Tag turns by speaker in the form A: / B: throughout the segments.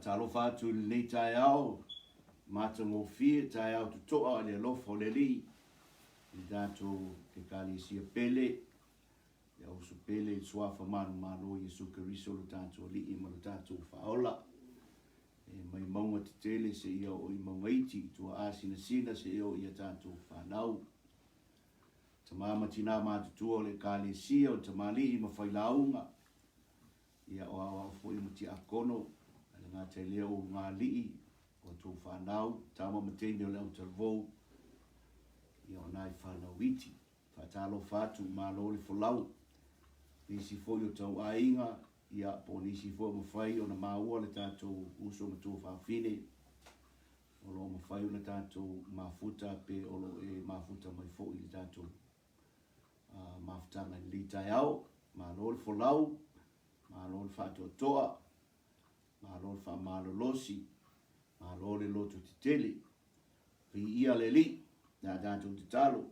A: Faatalofa atu i lenei taeao matagofie, taeao totoa i le alofa o le Alii, i le tatou Ekalesia pele, le auuso pele i le Suafa manumalo o Iesu Keriso lo tatou Alii ma lo tatou Faaola. E mai mauga tetele seia oo i mauga iti, i tuaasinasina seia oo i a tatou fanau. Tama ma tina matutua o le Ekalesia, o tamalii ma failauga, Ia, o aoao foi ma tiakono, ae le gata i lea o ulugalii, o a outou fanau, tama ma teine o le autalavou, ia o nai fanau iti. Faatalofa atu, malo le folau. Nisi foi o tau aiga, ia, po o nisi foi o mafai ona maua le tatou uso ma tuafafine, o lo o mafai ona tatou mafuta pe o lo o e mafuta mai foi i le tatou mafutaga i lenei taeao. Malo le folau, malo le faatoatoa, malo le faamalolosi, malo le loto tetele. Viia le Alii, le a tatou tatalo.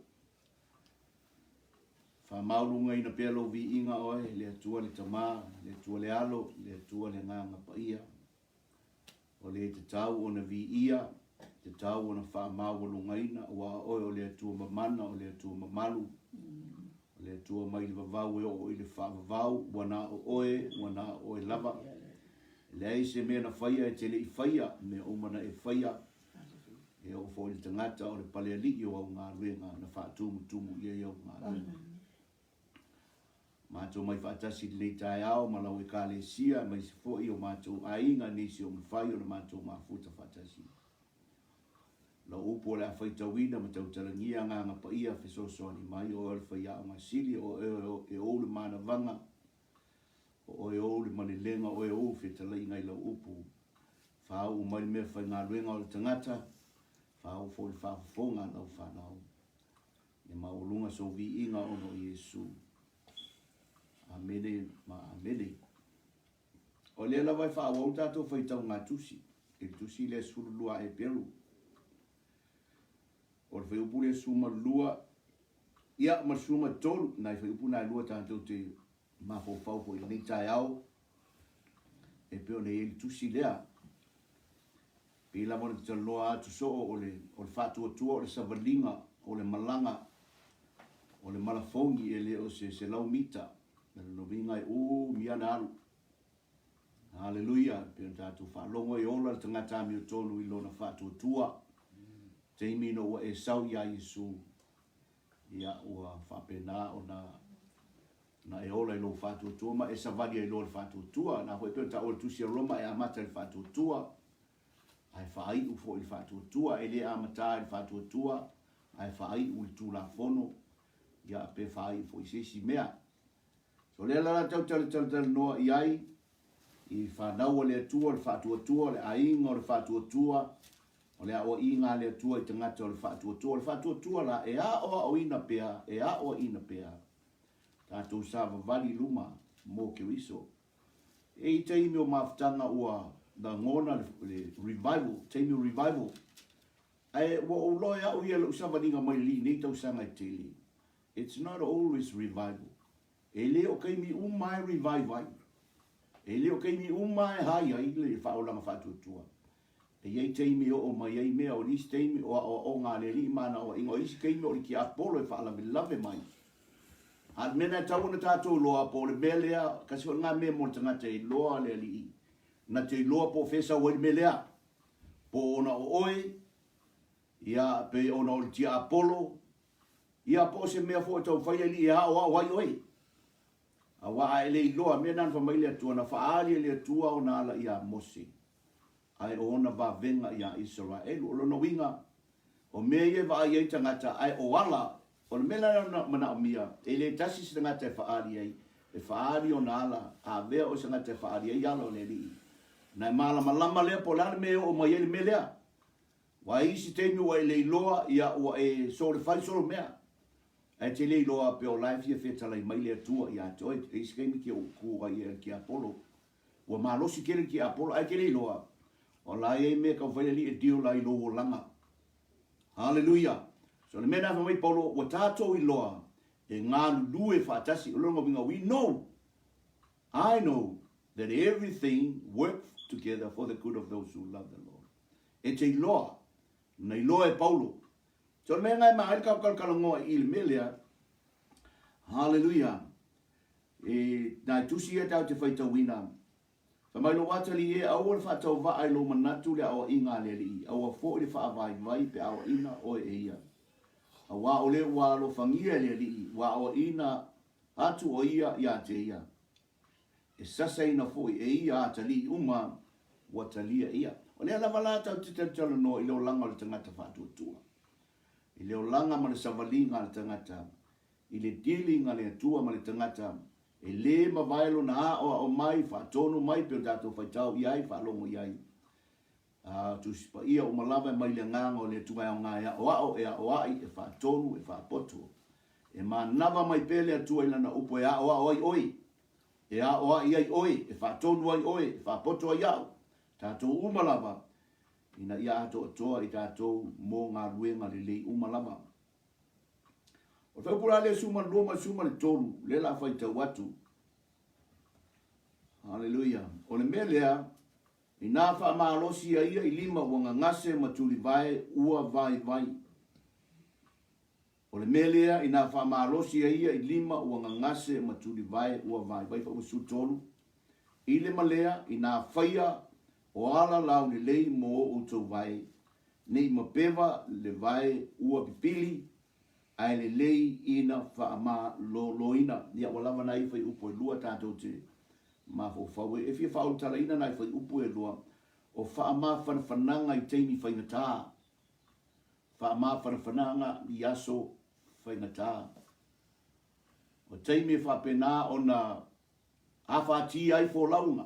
A: Faamaualugaina pea lou viiga oe, le Atua le Tama, le Atua le Alo, le Atua le Agaga Paia. O le tatau ona viia, tatau ona faamaualugaina, aua o Oe o le Atua mamana, o le Atua mamalu, o le Atua mai le vavau e oo i le faavavau, ua na o Oe, ua na o Oe lava. E leai se mea na faia e te le i faia, o mea uma na e faia, e oo foi i le tagata o le palealii o au galuega na faatumutumu i ai au galuega. Matou mai faatasi i lenei taeao ma lau Ekalesia aemaise foi o matou aiga nisi o mafai ona matou mafuta faatasi. Lau upu o le a faitauina ma tautalagia Agaga Paia fesoasoani mai, o oe o le faiaoga sili, o oe e ou le manavaga, o oe e ou le malelega, o oe e ou fetalaiga i lau upu. Faauu mai le mea faigaluega o le tagata, faauu foi le faafofoga a lau fanau. Ia maualuga sou viiga ona o Iesu. Amene ma amene. O lea lava e faaauau le tatou faitauga tusi, i le tusi lea 12 a Eperu. O le fuaiupu lea 12, ia ma le 13, nai fuaiupu na e lua tatou te mafaufau foi i lenei taeao, e pei ona i ai le tusi lea. Pei lava ona talanoa atu soo o le o le faatuatua o le savaliga o le malaga o le malafogi e le o se 100 mita. O lona uiga e umi lava ona alu. Haleluia! Pei ona tatou faalogo e ola le tagata amiotonu i lona faatuatua. Taimi ina ua e sau ia Iesu, ia ua faapena ona na e ola i lou faatuatua ma e savali ai loa i le faatuatua. Na foi e pei ona taua i le tusi a Roma e amata i le faatuatua. Ae faaiu foi i le faatuatua, e le amata i le faatuatua, ae faaiu i le Tulafono, ia, pe faaiu foi i se isi mea. So, o lea la tau talatalanoa i ai, i fanau a le Atua, le faatuatua, le aiga o le faatuatua, o le aoaiga a le Atua i tagata o le faatuatua. O le faatuatua la, e aoaoina pea, e aoaiina pea, tatou savavali i luma mo Keriso. E i taimi o mafutaga ua lagona le revival, taimi o revival, ae ua ou loa e au ia lou savaliga mai le nei tausaga e tele, it's not always revival. E le o taimi uma e revive ai. E le o taimi uma e hai ai le faaolaga faatuatua. E i ai taimi e oo mai ai mea, o nisi taimi o aoaoga a le Alii ma ana aoaiga, o isi taimi o le tiapolo e faalavelave mai. A o le mea lena e tatau ona tatou iloa, po o le mea lea, kasi foi lena mea mo le tagata e iloa le Alii, na te iloa po o fea e sau ai le mea lea, po o ona o oe, ia, pe ona o le tiapolo, ia, po o se mea foi e taumafai le Alii e aoao ai oe. Aua a e le iloa, mea lena na fai mai le Atua, na faaali e le Atua ona ala ia Mose, ae o ona vavega ia Isaraelu. O lona uiga, o mea ia e vaai ai tagata, ae o ala, o le mea la na manaomia, e le tasi se tagata e faaali ai, e faaali ona ala, a avea oe se tagata e faaali ai ala o le Alii, ona e malamalama lea po o le a le mea e oo mai ai le mea lea. Aua e i isi taimi ua e le iloa, ia ua e solefai solo mea, ae te le iloa pe o la e fia fetalai mai le Atua ia te oe. E i isi taimi te ou tu ai e le tiapolo, Ua malosi tele le tiapolo ae te le iloa o la e i ai mea e taumafai le Alii e deal ai i lou olaga. Haleluia! So le mea lena fai mai Paulo, ua tatou iloa e galulue faatasi, o lona uiga we know, I know that everything work. together for the good of those who love the Lord. E te iloa, na iloa e Paulo. So le mea ngai ma ai ka kalakalagoa i le mea lea. Hallelujah. E nai tusi ia tau te faitauina. Fai mai lou atalii e, aua le faatauvaa i lou manatu le aoaiga a le Alii, aua foi le faavaivai pe aoaina oe e ia. Auā o le ua alofagia e le Alii, ua aoaiina atu o ia ia te ia. E sasaina foi e ia atalii uma ua talia ia. O lea lava la tatou te talatalanoa i le olaga o le tagata faatuatua, i le olaga ma le savaliga a le tagata, i le dealing a le Atua ma le tagata, e lē mavae lona aoao mai, faatonu mai pei o tatou faitau i ai, faalogo i ai. A, Tusi Paia uma lava e mai le Agaga o le Atua e aoga e aoao, e aoai, e faatonu, e faapoto. E manava mai pea le Atua i Lana upu e aoao ai oe, e aoai ai oe, e faatonu ai oe, e faapoto ai au, tatou uma lava, ina ia atoatoa i tatou mo galuega lelei uma lava. O le faaiupu la lea 12 ma le 13, lea o le a faitau atu. Haleluia. O le mea lea, inā faamalosi a ia i lima ua gagase ma tulivae ua vaivai. O le mea lea, inā faamalosi a ia i lima ua gagase ma tulivae ua vaivai. Faaiupu 13, I le ma lea, inā faia o ala laulelei mo outou vae, Nei mapeva le vae ua pipili, ae lelei ina faamaloloina. Ia ua lava nai fuaiupu e lua tatou te mafaufau ai. E fia faaulutalaina nai fuaiupu e lua o faamafanafanaga i taimi faigata. Faamafanafanaga i aso faigata. O taimi e faapena ona afatia ai folauga.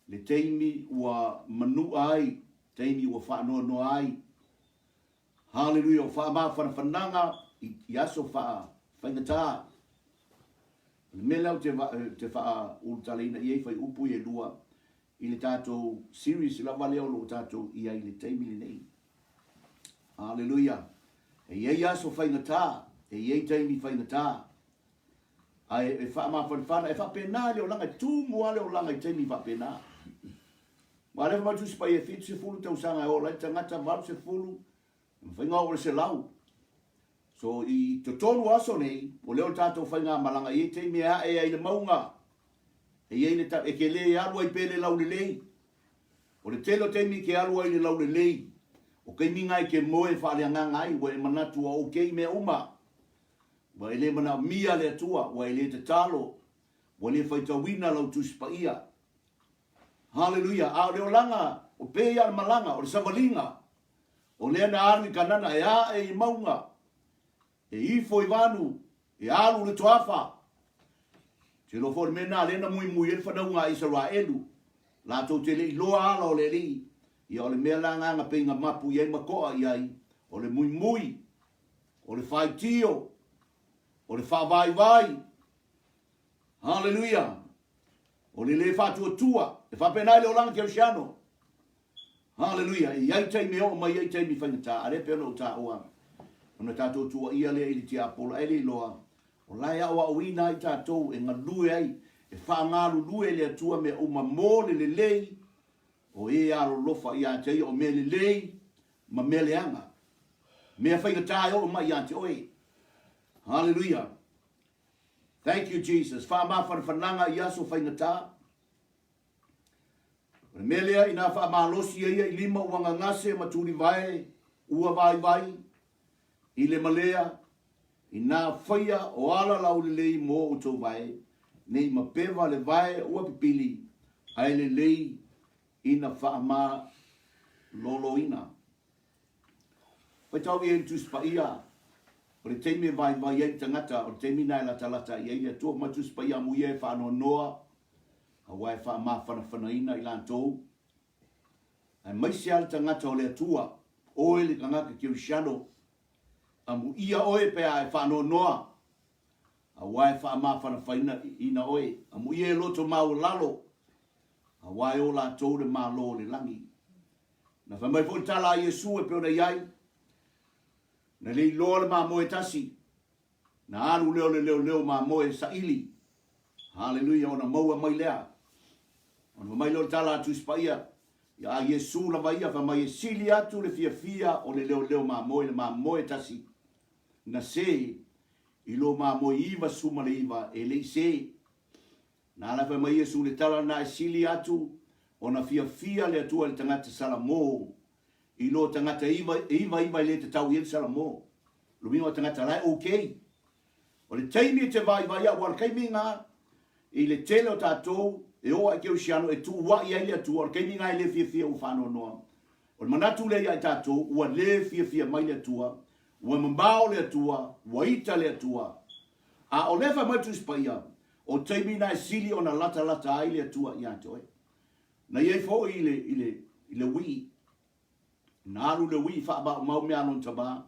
A: Le taimi ua manua ai, taimi ua faanoanoa ai. Haleluia, o faamafanafanaga i aso faafaigata. O le mea lea ou te, te faaulutalaina i ai fuaiupu ia e lua i le tatou series lava lea o lo o tatou i ai i le taimi lenei. Haleluia. E i ai aso faigata, e i ai taimi faigata. Ae e faamafanafana, e faapena le olaga, e tumu lava le olaga i taimi faapena. Aua o lea fai mai le Tusi Paia e 70 tausaga e ola ai le tagata, 80, e mafai ona oo i le 100. So i totonu o aso nei, o lea o le tatou faigamalaga, e i ai taimi e ae ai le mauga, e i ai le ta, e te le alu ai pea i le laulelei. O le tele o taimi e te alu ai i le laulelei, o taimi na e te moe faaleagaga ai, ua e manatu ua okay mea uma. Ua e le manaomia le Atua, ua e le tatalo, ua le faitauina lau Tusi Paia. Haleluia! A o le olaga, o pei a o le malaga, o le savaliga, o lea na alu i Kanana e ae i mauga, e ifo i vanu, e alu i le toafa. Te iloa foi o le mea lena lea na muimui ai le fanauga a Isaraelu, latou te le i iloa ala o le Alii. Ia o le mea la lena na pei na mapu i ai ma to'a i ai, o le muimui o le faitio, o le faavaivai, haleluia, o le lē faatuatua, e faapena i le olaga kerisiano, haleluia, e i ai taimi e oo mai ai taimi faigata, a lea pei ona ou taua, ona tatou tuuaia lea i le tiapola, ae le iloa, o la e aoaoina ai tatou e galue ai, e faagalulue e le Atua mea uma mo le lelei o e alolofa ia te ia, o mea lelei ma mea leaga. Mea faigata e oo mai ia te oe. Haleluia. Thank you Jesus. Faamafanafanaga i aso faigata. O le mea lea inā faamalosi e ia i lima ua gagase ma tulivae ua vaivai i le malea, inā faia o ala laulelei mo outou vae, nei mapeva le vae ua pipili, ae lelei ina faamaloloina. Faitau i ai le Tusi Paia, o le taimi e vaivai ai le tagata, o le taimi lena e latalata i ai le Atua. Fai mai le Tusi Paia, Amuia e faanoanoa, aua e faamafanafanaina i latou, aemaise lava le tagata o le Atua, oe le tagata kerisiano, amuia oe pe a e faanoanoa, aua e faamafanafaina oe, amuia e loto maualalo, Aua e o latou le Malo o le lagi. Na fai mai foi le tala a Iesu e pei ona i ai, Na le iloa le mamoe tasi, na alu lea o le leoleo mamoe e saili. Haleluia, ona maua mai lea. Ona fai mai lea o le tala a Tusi Paia, ia a Iesu lava ia, fai mai e sili atu le fiafia o le leoleo mamoe le mamoe tasi na se i lo mamoe 99 e le i se. Na ala fai mai Iesu le tala lena e sili atu ona fiafia le Atua i le tagata salamo i lo tagata iva iva iva e le tatau i ai le salamo. Lo uiga o tagata la e okay. O le taimi e te vaivai aua o le taimi na i le tele o tatou e oo ai kerisiano e tuuai ai le Atua o le taimi na e le fiafia ua faanoanoa. O le manatu lea ia i tatou ua le fiafia mai le Atua, ua mamao le Atua, ua ita le Atua. A o lea fai mai le Tusi Paia, o taimi na e sili ona latalata ai le Atua ia te oe. Na i ai foi i le, i le, i le uii, na alu le uii faamaumau mea a lona tama,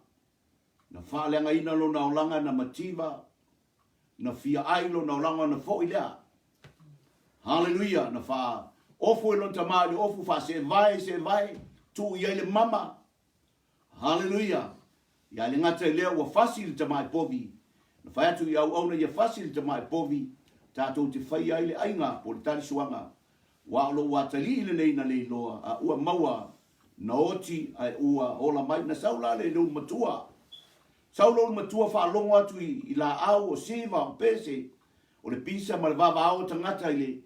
A: na faaleagaina lona olaga na mativa, na fia ai lona olaga ona foi lea. Haleluia! Na faa ofu e lona tama i le ofu faaseevae seevae, tuu i ai le mama. Haleluia! Ia le gata i lea ua fasi le tamai povi. Na fai atu i auauna ia fasi le tamai povi, tatou te faia ai le aiga po o le talisuaga. Ua o lou atalii lenei na leiloa, a ua maua na oti ae ua ola mai. Na sau la le ulu matua. Sau le ulu matua faalogo atu i, i laau o siva, o pese, o le pisa ma le vavaao o tagata i le,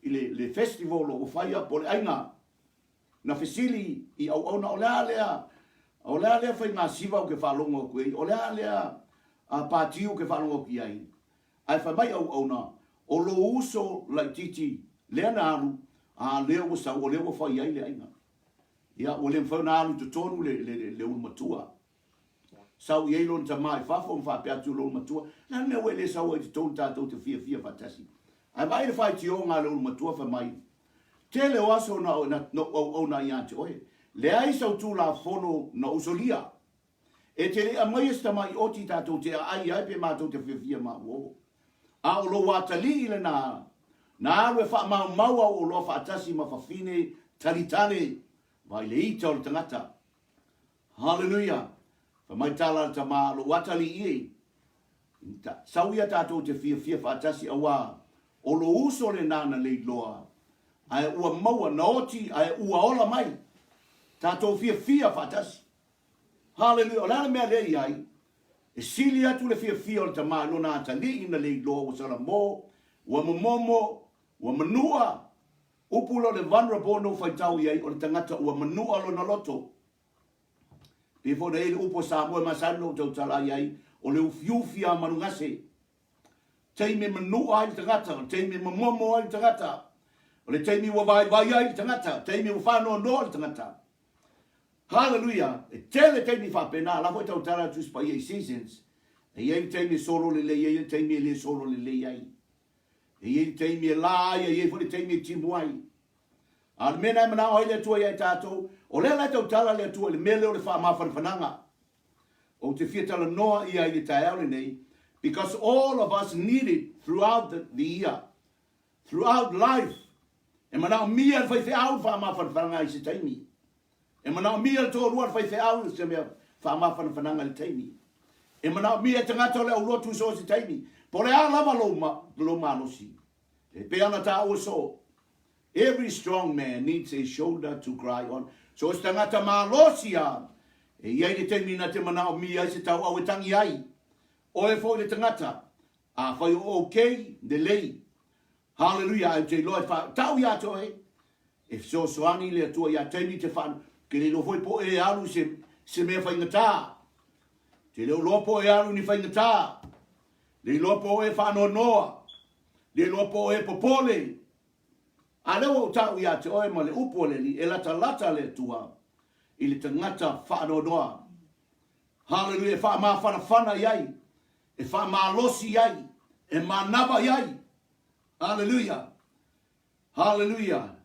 A: i le, le festival o ua faia po o le aiga. Na fesili i auauna, O le a lea, o le a lea faiga siva ou te faalogo atu ai? O le a lea pati ou te faalogo atu i ai? Ae fai mai auauna, O lou uso laitiiti lea na alu, a lea ua sau, o lea ua fai ai le aiga. Ia, ua le mafai ona alu i totonu le, le, le ulu matua. Sau i ai lona tama i fafo ma faapea atu i lona matua, O le a le mea ua e le sau ai i totonu tatou te fiafia faatasi? Ae vaai le faitioga a le ulu matua fai mai, Tele o aso na ou auauna ai ia te oe, leai sau Tulafono na ou solia. E te le aumaia se tamai oti tatou te aai ai pe matou te fiafia ma uo. A o lou atalii lena, na alu e faamaumau au oloa faatasi ma fafine talitale, vaai le ita o le tagata. Haleluia! Fai mai tala a le tama, lou atalii e, sau ia tatou te fiafia faatasi auā o lou uso lena na leiloa, ae ua maua, na oti ae ua ola mai. Tatou fiafia faatasi. Haleluia! O le a le mea lea e i ai? E sili atu le fiafia o le tama i lona atalii na leiloa ua salamo, ua momomo, ua manua. Upu lea o le vulnerable na ou faitau i ai, o le tagata ua manua lona loto. Pei foi ona i ai le upu a Samoa e masani ona ou tautala i ai, o le ufiufi a manugase. Taimi e manua ai le tagata, o le taimi e momomo ai le tagata, o le taimi ua vaivai ai le tagata, taimi ua faanoanoa le tagata. Haleluia! E tele taimi faapena, la foi tautala le Tusi Paia i seasons. E i ai le taimi e solo lelei ai, e i ai le taimi e le solo lelei ai. E i ai le taimi e la ai, e i ai foi le taimi e timu ai. A o le mea na e manao ai le Atua ia i tatou, o lea la e tautala le Atua i le mea lea o le faamafanafanaga. Ou te fia talanoa ia i le taeao lenei, because all of us need it throughout the, the year, throughout life. E manaomia le faifeau le faamafanafanaga i se taimi. E manaomia le toalua le faifeau i se mea faamafanafanaga i le taimi. E manaomia e tagata o le aulotu i so o se taimi. Po o le a lava lou, ma, lou malosi. E pei ona taua soo, Every strong man needs a shoulder to cry on. So o se tagata malosi a, e i ai le taimi na te manaomia ai se tauau e tangi ai. Oe foi le tagata, afai o ok, lelei. Hallelujah, ae ou te iloa e fa, tau ia te oe, e fesoasoani le Atua ia taimi te fa, ke le iloa foi po e alu se, se mea faigata. Te le iloa po e alu ni faigata. Le iloa po e faanoanoa. Le iloa po e popole. A lea ua ou tau ia te oe ma le upu a le Alii, e latalata le Atua i le tagata faanoanoa. Haleluia, e faamafanafana i ai, e faamalosi i ai, e manava i ai. Haleluia, haleluia,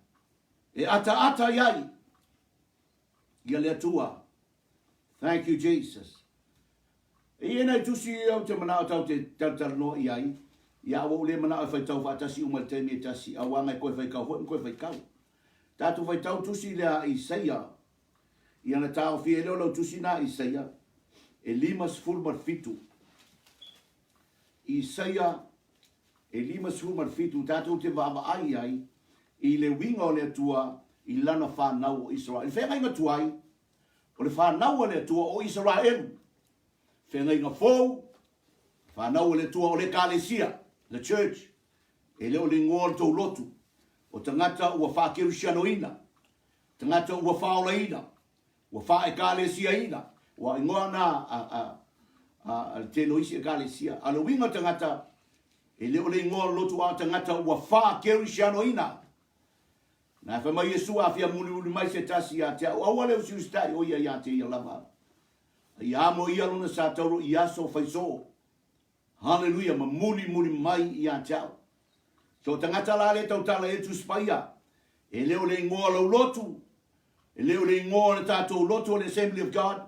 A: e ataata i ai ia le Atua. Thank you, Jesus. E i ai nai tusi ia ou te manao tau te talatalanoa i ai, ia ua ou le manao e faitau faatasi uma i le taimi e tasi, auā ngai koe faikau foi ma koe faikau. Tatou faitau tusi lea a Isaia, ia na taofia ai lea o lau tusi na a Isaia, e 57. Isaia e 57, tatou te vaavaai i ai. i le uiga o le Atua i lana fanau o Isaraelu. I le feagaiga tuai, o le fanau a le Atua o Isaraelu. Feagaiga fou, fanau a le Atua o le Ekalesia, the church. E le o le igoa o le tou lotu, o tagata ua faakerisianoina, tagata ua faaolaina, ua faaekalesiaina, ua igoa na a, a, a, a le tele o isi ekalesia. A o le uiga o tagata, e le o le igoa o le lotu a o tagata ua faakerisianoina. Na fai mai Iesu a fia muliuli mai se tasi ia te au, aua le usiusitai o ia ia te ia lava. A ia amo ia lona sa tauro i aso faisoo. Haleluia, ma mulimuli mai ia te au. So tagata la le tautala e Tusi Paia, e le o le igoa o lau lotu, e le o le igoa o le tatou lotu o le Assembly of God,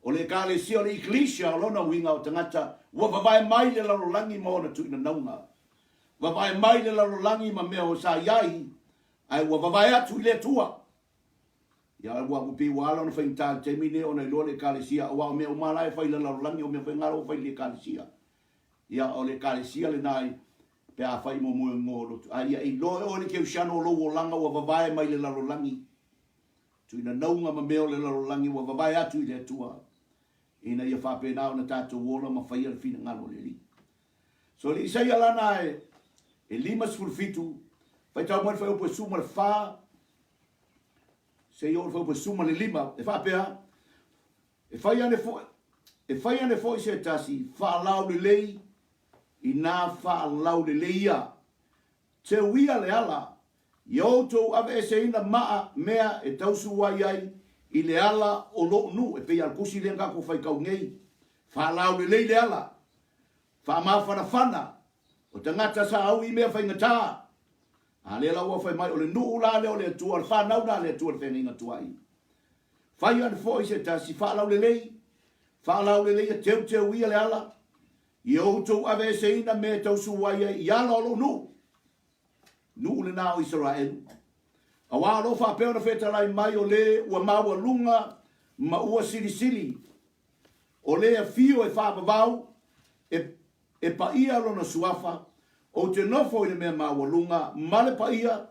A: o le ekalesia o le Ecclesia, o lona uiga o tagata ua vavae mai le lalolagi ma ona tuuinanauga, vavae mai le lalolagi ma mea o sa i ai, ae ua vavae atu i le Atua. Ia aua ua pei ua ala ona faigata i le taimi lenei ona iloa le Ekalesia aua o mea uma la e fai i le lalolagi o mea foi na la ua fai i le Ekalesia. Ia o le Ekalesia lena i pe a fai mo moe mo lotu. A ia iloa e oe le Keusiano o lou olaga ua vavae mai le lalolagi. Tuina nauga ma mea o le lalolagi ua vavae atu i le Atua ina ia faapena ona tatou ola ma faia le finagalo o le Alii. So le Isaia lana e e 57 faitau mai le fuaiupu e 14 Se i oo i le fuaiupu e 15, e faapea, E fai ane foi, e fai ane foi se tasi faalaulelei inā faalaulelei ia. Teuia le ala, ia outou aveeseina maa mea e tausuai ai i le ala o lou nuu, e pei a le tusi lea na tatou faitau nei, faalaulelei le ala, faamafanafana, o tagata sa au i mea faigata, A lea la ua fai mai, o le nuu la lea o le Atua, o le fanau la a le Atua i le feagaiga tuai. Fai ane foi se tasi, faalaulelei, faalauleleia, teuteuia le ala, ia outou aveeseina mea e tausu ai ai i ala o lou nuu, nuu lena o Isaraelu. Auā o lo o faapea ona fetalai mai o le ua maualuga ma ua silisili, o le afio e faavavau, e E paia lona suafa, ou te nofo i le mea maualuga ma le paia,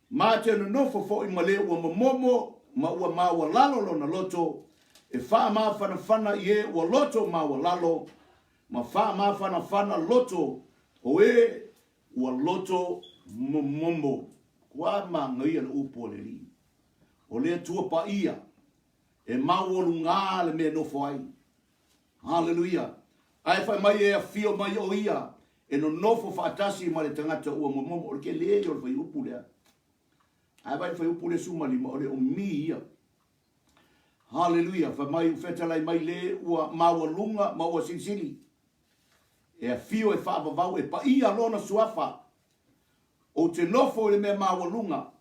A: ma te nonofo foi ma le ua momomo ma ua maualalo lona loto, e faamafanafana i e ua loto maualalo, ma faamafanafana loto o e ua loto momomo. Kua manaia le upu a le Alii. O le Atua paia, e maualugā le mea e nofo ai. Haleluia! Ae fai mai e afio mai o ia e nonofo faatasi ma le tagata ua momomo. O le tele ia o le fuaiupu lea. Ae vaai le fuaiupu lea 15, o le umi ia. Haleluia! Fai mai ua fetalai mai le ua maualuga ma ua silisili. E afio e faavavau e paia lona suafa. Ou te nofo i le mea maualuga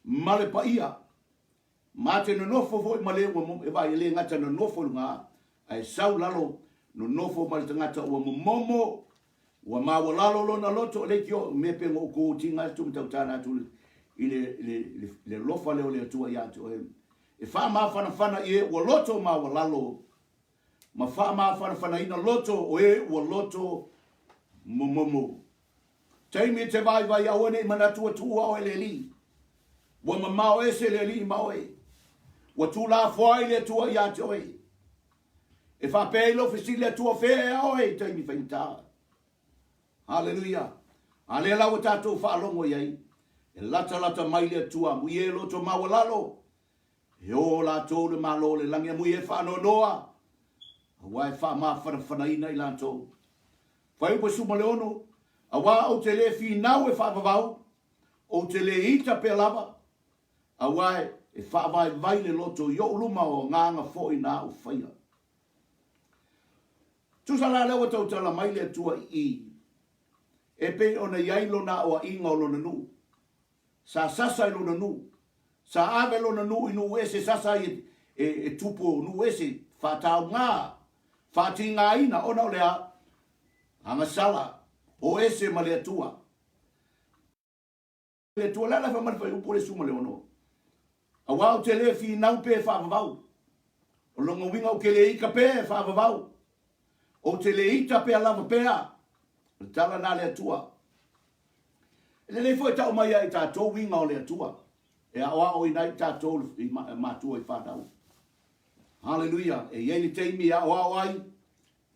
A: ma le paia. Ma te nonofo foi ma le ua momo, e vaai, e le gata nonofo i luga, ae sau lalo, nonofo ma le tagata ua momomo, ua maualalo lona loto, e le ki o, mea pe ngo ko tinga atu ma tautala atu i le, le, le, le alofa lea o le Atua ia te oe. E faamafanafana i e ua loto maualalo, ma faamafanafanaina loto o e ua loto momomo. Taimi e te vaivai aua ne i manatu ua tuua oe le Alii. Ua mamao ese le Alii ma oe. Ua tulafoai le Atua ia te oe. E faapea i lou fesili le Atua fea ea oe i taimi faigata. Haleluia. A lea la ua tatou faalogo i ai, e latalata mai le Atua, amuia e loto maualalo, E o latou le Malo o le lagi amuia e faanoanoa, aua e faamafanafanaina i latou. Fuaiupu e 16, Aua ou te le finau e faavavau, ou te le ita pea lava, aua e faavaivai le loto i ou luma o agaga foi na au faia. Tusa la lea ua tautala mai le Atua i i, e pei ona i ai lona aoaiga o lona nuu. Sa sasa i lona nuu. Sa ave lona nuu i nuu ese sasa ai e, e tupu o nuu ese, faataugā, faatigāina, ona o le a? Agasala, o ese ma le Atua. Le Atua, le ala fai mai le fuaiupu o le 16. Aua ou te le finau pe faavavau. O lona uiga ou te le ita pe faavavau. Ou te le ita pea lava pea. O le tala na le Atua. E lelei foi e tau mai ia i tatou uiga o le Atua e aoaoina ai tatou i matua i fanau. Haleluia! E i ai le taimi e aoao ai,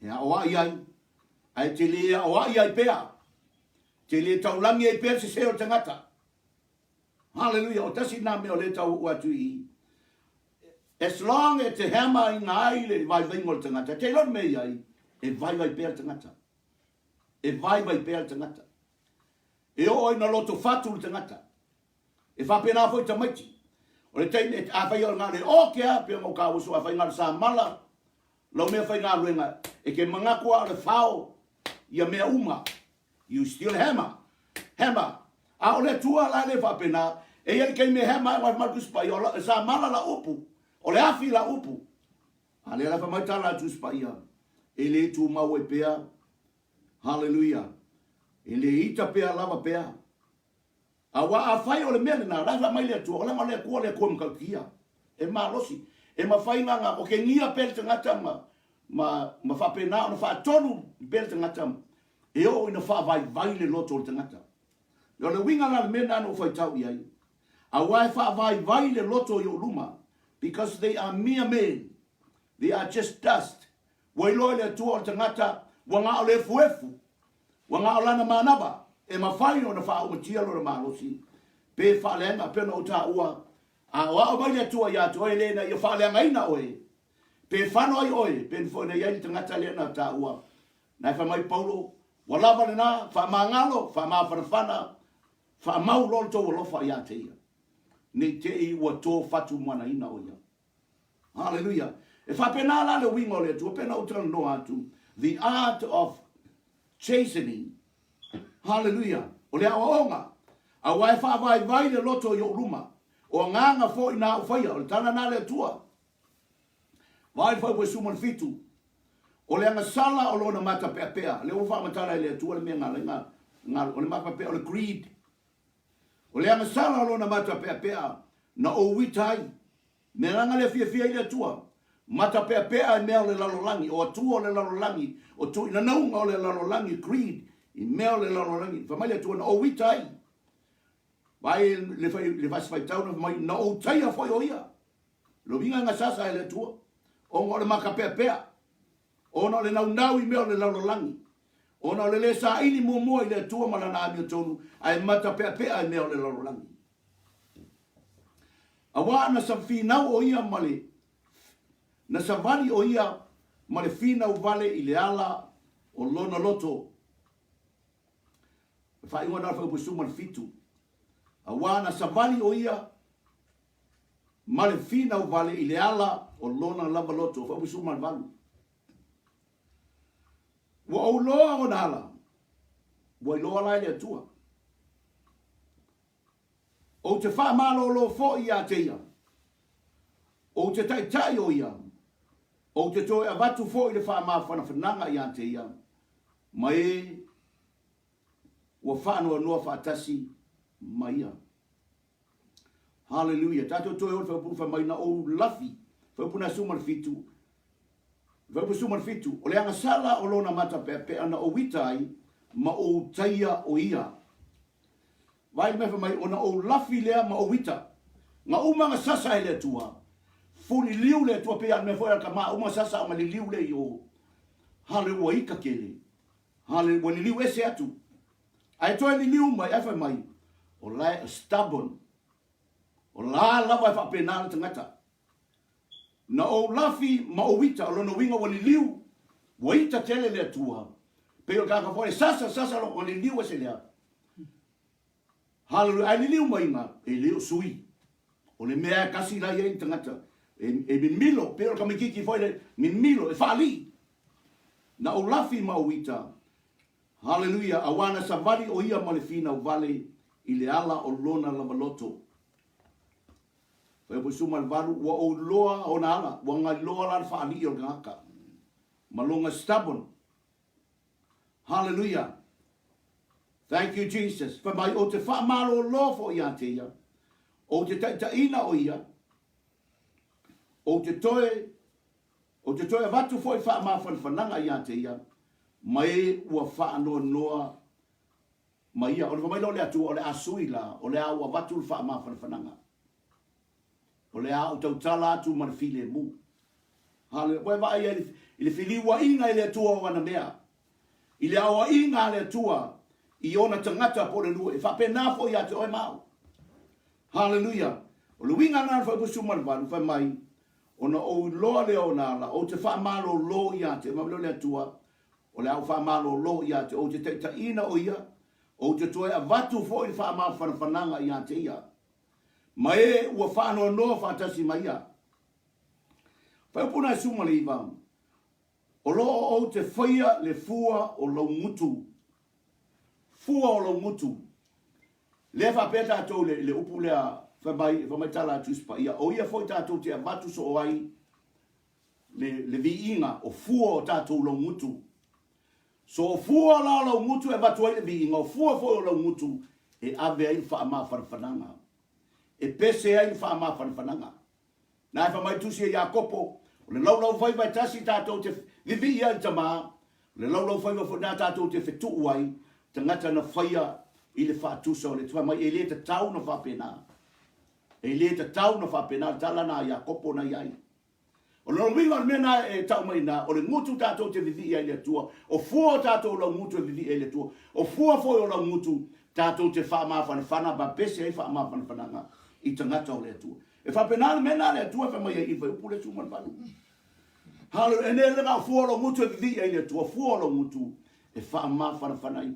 A: e aoai ai, ae te le aoai ai pea. Te le taulagi ai pea le sese o le tagata. Haleluia! O tasi lena mea o lea e tau oo atu i i. As long e te hammer-ina ai le vaivaiga o le tagata, e te iloa le mea e i ai, e vaivai pea le tagata. E vaivai pea le tagata. E oo ina loto fatu le tagata. E faapena foi tamaiti. O le taimi, e, afai o le oke lava, pei ona ou taua soo, afai na o le samala lau mea faigaluega, e te manatu lava o le fao ia mea uma. You still hammer. Hammer. A o le Atua la e le faapena. E i ai le taimi e hammer ai, aua fai mai le Tusi Paia, o le samala lau upu, o le afi lau upu. A lea la fai mai tala a le Tusi Paia, e le tumau ai pea. Haleluia. E le ita pea lava pea. Aua afai o le mea lena, la e fai mai le Atua, o leaga o le Atua o le Atua matautia, e malosi, e mafai na na okegia pea le tagata ma, ma, ma faapena ona faatonu pea le tagata e oo ina faavaivai le loto o le tagata. O le uiga la le mea lena na ou faitau i ai, aua e faavaivai le loto i ou luma, because they are mere men, they are just dust. Ua iloa e le Atua o le tagata ua na o le efuefu, ua na o lana manava, e mafai ona faaumatia lona malosi, pe faaleaga, pei ona ou taua, a aoao mai le Atua ia te oe le ina ia faaleagaina oe, pe fano ai oe, pei foi ona i ai le tagata lea na taua, na e fai mai Paulo, ua lava lena, faamagalo, faamafanafana, faamau loa le tou alofa ia te ia, ne i te i ua to fatumoanaina o ia. Haleluia. E faapena la le uiga o le Atua, pei ona ou talanoa atu, the art of chastening. Haleluia. O le aoaoga, aua e faavaivai le loto i ou luma, o agaga foi na au faia, o le tala na a le Atua. Vaai le fuaiupu e 17, o le agasala o lona matapeapea, lea ua faamatala e le Atua le mea na ala ai na, o le matapeapea o le greed. O le agasala o lona matapeapea na ou ita ai, Me lana le fiafia i le Atua, matapeapea i mea o le lalolagi, o Atua o le lalolagi, o tuuinanauga o le lalolagi, greed, i mea o le lalolagi. Fai mai le Atua, na ou ita ai. Vaai le, fai, le vasi faitau na fai mai, na ou taia foi o ia. Lo uiga na sasa e le Atua, ona o le matapeapea, ona o le naunau i mea o le lalolagi, ona o le le saili muamua i le Atua ma lana amiotonu, ae matapeapea i mea o le lalolagi. Aua na finau o ia ma le, na savali o ia ma le finau vale i le ala o lona loto. O le faaiuga lena o le fuaiupu 17. Aua na savali o ia ma le finau vale i le ala o lona lava loto. Fuaiupu 18. Ua ou loa ona ala, ua iloa la e le Atua. Ou te faamalōlō foi iā te ia. Ou te taitai o ia. Ou te toe avatu foi le faamafanafanaga iā te ia, ma e ua faanoanoa faatasi ma ia. Haleluia. Tatou toe o le faaupu fai mai na ou lafi. Faaupu na 17. Faaupu 17. O le agasala o lona matapeapea na ou ita ai ma ou taia o ia. Vaai le mea fai mai, ona ou lafi lea ma ou ita. Na uma na sasa e le Atua, fuliliu le Atua, pei a le mea foi a le tama, uma sasa ona liliu lea i o. Hale ua ita tele. Hale ua liliu ese atu. Ae toe liliu mai, ae fai mai, o la e stubborn. O la lava e faapena le tagata. Na ou lafi ma ou ita, o lona uiga ua liliu, ua ita tele le Atua. Pei o le tagata foi e sasa, sasa lona liliu ese lea. Haleluia, ae liliu mai ina, e le o sui. O le mea e tasi la i ai le tagata, e, e mimilo, pei o le tamaititi foi le mimilo, e faalii. Na ou lafi ma ou ita, haleluia, aua na savali o ia ma le finau vale i le ala o lona lava loto. Fai suma le valu, ua ou iloa ona ala, ua gailoa la le faalii o le tagata. Ma lona stubborn. Hallelujah. Thank you, Jesus. Fai mai, ou te faamalōlō foi iā te ia, ou te taitaiina o ia, ou te toe, ou te toe avatu foi faamafanafanaga iā te ia, ma e ua faanoanoa. ma ia. Ona fai mai lea o le Atua, O le a sui la, o le a ou avatu le faamafanafanaga. O le a ou tautala atu ma le filemu. Haleluia. Ua e vaai ai i le feliuaiga e le Atua o ana mea. I le aoaiga a le Atua i ona tagata po o le nuu. E faapena foi ia te oe ma au. Haleluia. O le uiga lena o le Fuaiupu 18, fai mai, Ona ou iloa lea o ona ala, ou te faamalolo ia te, fai mai lea o le Atua, o le a ou faamalolo ia te, ou te taitaiina o ia, ou te toe avatu foi le faamafanafanaga ia te ia. Ma e ua faanoanoa faatasi ma ia. Fuaiupu 19, O lo o ou te faia le fua o lou gutu. Fua o lou gutu. Lea faapea tatou i le upu lea fai mai, fai mai tala a Tusi Paia, o ia foi tatou te avatu soo ai le, le viiga o fua o tatou laugutu. So o fua la o laugutu e avatu ai le viiga, o fua foi o laugutu e ave ai le faamafanafanaga. E pese ai le faamafanafanaga. Na e fai mai tusi e Iakopo, o le laulaufaiva e tasi tatou te vivii ai i le Tama, o le laulaufaiva foi lena tatou te fetuu ai, tagata na faia i le faatusa o le Fai mai e le tatau na faapena. E le tatau na faapena, o le tala lena a Iakopo na i ai. O lona uiga o le mea lena e tau mai i ina, o le gutu tatou te vivii ai i le Atua, o fua o tatou laugutu e vivii ai i le Atua, o fua foi o laugutu tatou te faamafanafana ma pese ai faamafanafanaga i tagata o le Atua. E faapena le mea lena a le Atua e fai mai ai i le fuaiupu lea 18. Haleluia. E le le na o fua o lou gutu e vivii ai i le Atua, fua o lou gutu e faamafanafana ai.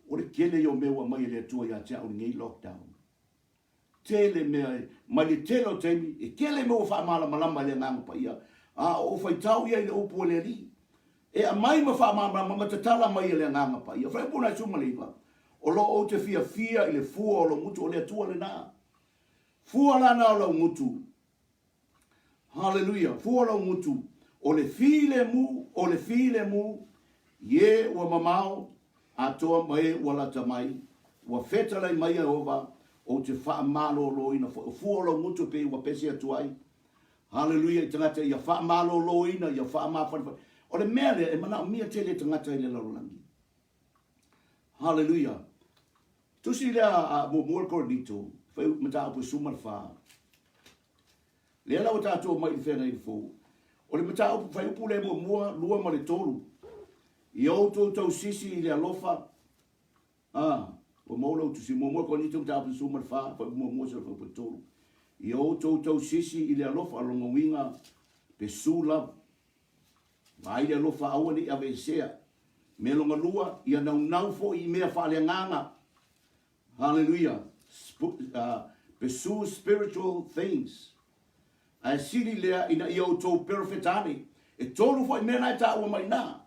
A: O le tele ia o mea ua aumai e le Atua ia te au i lenei lockdown. Tele mea, mai le tele o taimi, e tele mea ua faamalamalama e le Agaga Paia, a o ou faitau ia i le upu a le Alii. E aumai ma faamalamalama ma tatala mai e le Agaga Paia. Fuaiupu 19, O lo o ou te fiafia i le fua o lou gutu, o le Atua lena. Fua la na o lau gutu. Haleluia. Fua lau gutu. O le filemu, o le filemu, i e ua mamao, atoa ma e ua lata mai, ua fetalai mai Ieova, ou te faamaloloina foi. O fua o lau gutu e pei ua pese atu ai. Haleluia i tagata ia faamaloloina, ia faamafanafana. O le mea lea e manaomia tele e tagata i le lalolagi. Haleluia. Tusi lea a muamua le Korinito, fai mataupu e 14. Lea la ua tatou mai i le feagaiga fou. O le mataupu fuaiupu lea muamua, 2 ma le 3. Ia outou tausisi i le alofa. Ah, ua maua lau tusi muamua Korinito mataupu 14, fuaiupu muamua seia fuaiupu 3. Ia outou tausisi i le alofa, o lona uiga, pursue love. Vaai le alofa aua ne i aveesea. Mea lona lua, ia naunau foi i mea faaleagaga. Haleluia! Pursue spiritual things. Ae sili lea ina ia outou perofetane. E tolu foi mea na e taua mai i ina.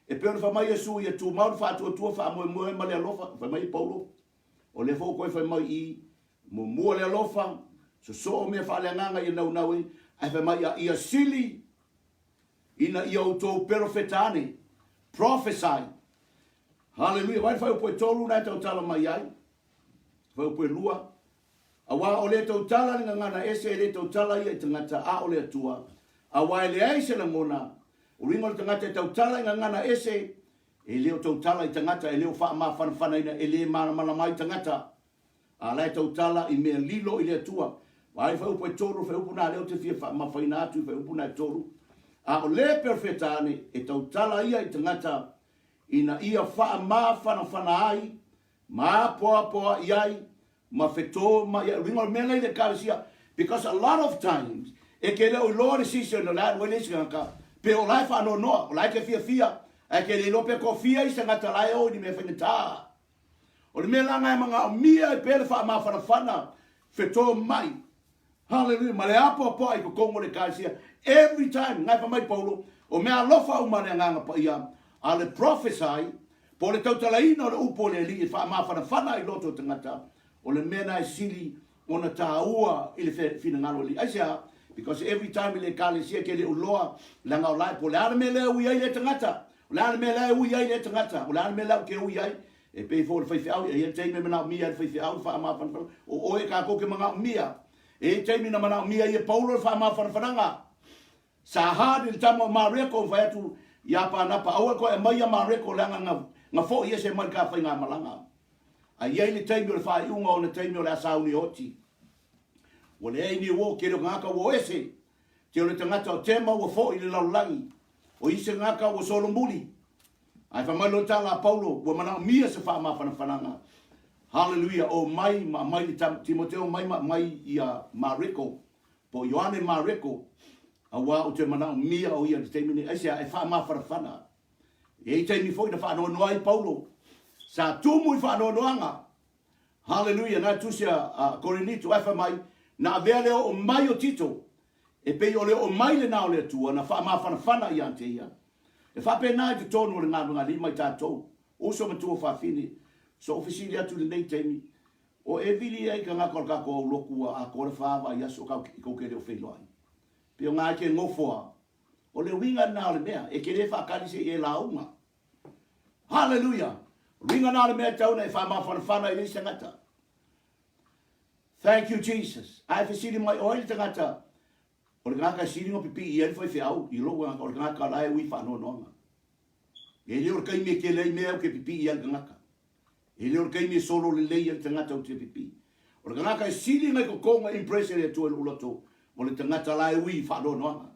A: E pei ona fai mai Iesu, ia tumau le faatuatua faamoemoe ma le alofa. Fai mai Paulo, o lea foi ua toe fai mai i i, muamua le alofa, sosoo mea faaleagaga ia naunau ai, ae fai mai ia sili ina ia outou perofeta ane, prophesy. Haleluia. Vaai le fuaiupu e tolu na e tautala mai ai. Fuaiupu e lua. Aua o le tautala le gagana ese e le tautala ia i tagata a o le Atua. Aua e leai se lagona. O uiga o le tagata e tautala i gagana ese, e le o tautala i tagata, e le o faamafanafanaina, e le malamalama ai tagata. A la e tautala i mea lilo i le Atua. Vaai fuaiupu e tolu, fuaiupu na lea ou te fia faamafaina atu i fuaiupu na e tolu. A o le perofeta ane, e tautala ia i tagata ina ia faamafanafana ai, ma apoapoai ai, ma fetomai ai. O uiga o le mea lea i le Ekalesia, because a lot of times, e te le o iloa le season o le a alu ai le isi tagata, pe o la e faanoanoa, o la e te fiafia, ae te le iloa pe toafia isi tagata la e o i ni mea faigata. O le mea la na e manaomia ai pea le faamafanafana fetomai, hallelujah, ma le apoapoai i totonu o le Ekalesia every time. Na e fai mai Paulo, o mea alofa uma a le Agaga Paia, a le prophesy, po o le tautalaina o le upu o le Alii e faamafanafana ai loto o tagata, o le mea na e sili ona taua i le finagalo o le Alii. Aisea? Because every time i le Ekalesia ke le uloa, leaga o la e po o le a le mea lea e ui ai lea tagata, o le a le mea lea e ui ai lea tagata, o le a le mea lea ou te ui ai. E pei foi o le faifeau, e i ai le taimi e manaomia ai le faifeau le faamafanafanaga. O oe tatou te manaomia. E i ai taimi na manaomia ai e Paulo le faamafanafanaga. Sa hard i le tama o Mareko, fai atu ia Panapa, aua e toe aumaia Mareko leaga na, Na fo'i ese mai le ta faigamalaga. Ae i ai le taimi o le faaiuga o ona taimi o le a sauni oti. Ua leai ni uo, tele o tagata ua o ese. Tele o tagata o Tema ua fo'i i le lalolagi. O isi tagata ua solomuli. Ae fai mai loa le tala a Paulo, ua manaomia se faamafanafanaga. Haleluia! O mai ma aumai le Timoteo mai ma aumai ia Mareko, po o Ioane Mareko, auā ou te manaomia o ia i le taimi nei. Aisea? E faamafanafana. E i ai taimi foi na faanoanoa ai Paulo. Sa tumu i faanoanoaga. Haleluia! Na tusi a Korinito, ae fai mai, na avea le oo mai o Tito, e pei o le oo mai lena o le Atua, na faamafanafana ia te ia. E faapena i totonu o le galuega alii ma i tatou, uso ma tuafafine, so o fesili atu i lenei taimi, o e vili ai tagata o le tatou aulotu ua atoa le fa vaiaso tou te le o feiloai. Pei o na e te nofo a, o le uiga lena o le mea, e te le faatali se i e lauga. Haleluia! O le uiga lena o le mea e tatau ona e faamafanafana i le isi tagata. Thank you Jesus. A e fesili mai o ai le tagata, o le tagata e sili ona pipii i ai le faifeau i lou tagata, o le tagata la e ui faanoanoaga. E le o le taimi e tele ai mea ou te pipii i ai le tagata. E le o le taimi e solo lelei ai le tagata ou te pipii. O le tagata e sili ona i totoga impress e le Atua i lou loto, o le tagata la e ui i faanoanoaga.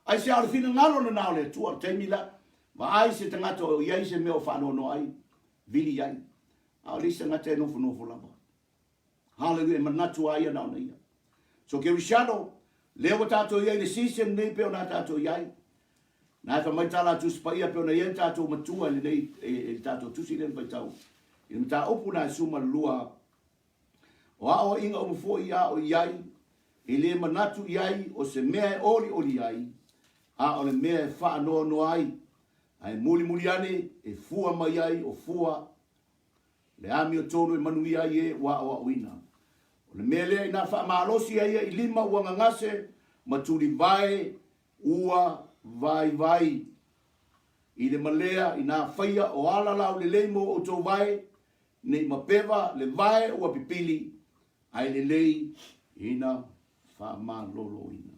A: Aisea o le finagalo lena o le Atua, o le taimi la, vaai se tagata o i ai se mea o faanoanoa ai, vili i ai. A o le isi tagata e nofonofo lava. Hallelujah, e manatu a ia na ona ia. So Kerisiano, lea ua tatou i ai i le season nei pei ona tatou i ai. Na e fai mai tala a Tusi Paia pei ona i ai le tatou matua i lenei, i le tatou tusi lea na faitau. I le mataupu na e suma le lua, o aoaiga uma foi a o i ai, e le manatu i ai o se mea e olioli ai, a o le mea e faanoanoa ai, ae mulimuli ane e fua mai ai o fua le amiotonu e manuia ai e ua aoaoina. O le mea lea inā faamalosi ai ia i lima ua gagase ma tulivae ua vaivai i le malea inā faia o ala laulelei mo outou vae, nei mapeva le vae ua pipili, ae lelei ina faamaloloina.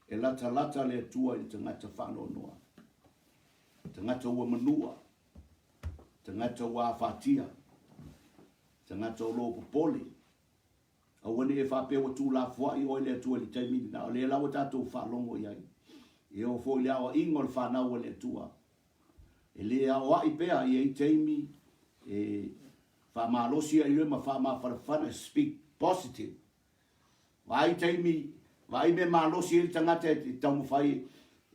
A: E latalata le Atua i le tagata faanoanoa, tagata ua manua, tagata ua afatia, tagata o lo o popole. Aua ne i e faapea ua tuulafoai oe le Atua i le taimi lena, o lea la ua tatou faalogo i ai. E oo foi i le aoaiga o le fanau a le Atua. E le aoai pea i ai taimi e faamalosi ai oe ma faamafanafana, speak positive. Vaai taimi, vaai mea malosi ai le tagata e taumafai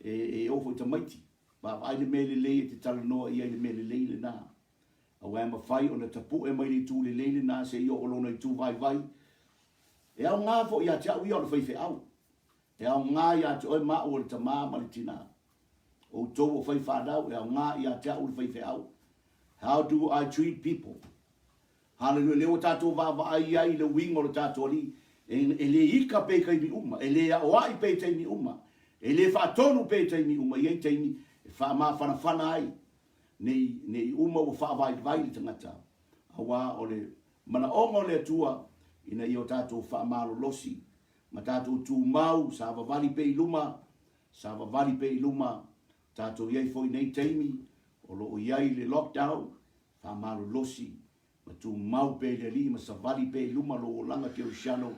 A: e, e oo foi tamaiti. Vaavaai le mea lelei e te talanoa i ai le mea lelei lena. Aua e mafai ona tapue mai le itu lelei lena seia oo lona itu vaivai. E aoga foi ia te au ia o le faifeau. E aoga ia te oe ma au o le tama ma le tina. Outou o faifanau, e aoga ia te au le faifeau. How do I treat people? Haleluia, lea ua tatou vaavaai ai i le uiga o le tatou Alii, e, e le ika pea i taimi uma, e le aoai pea i taimi uma, e le faatonu pea i taimi uma, e i ai taimi e faamafanafana ai, nei, nei uma ua faavaivai le tagata, auā o le manaoga o le Atua ina ia o tatou faamalolosi ma tatou tumau, savavali pea i luma, savavali pea i luma, tatou i ai foi i nei taimi o lo o i ai le lockdown, Faamalolosi ma tumau pea i le Alii ma savali pea i luma lou olaga kerisiano,